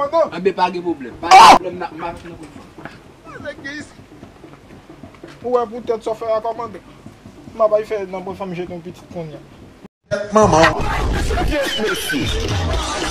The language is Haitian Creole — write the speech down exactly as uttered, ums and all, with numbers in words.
kòmandan. Anben, pa gen pwoblèm. Pa gen pwoblèm, n ap mache nan pwen fanm. Nèg gen isi. Ou wè poutèt sa w fè a, kòmandan. M ap al fè nan pwen fanm jete yon pitit kounye a. Manman. Yes, mesye.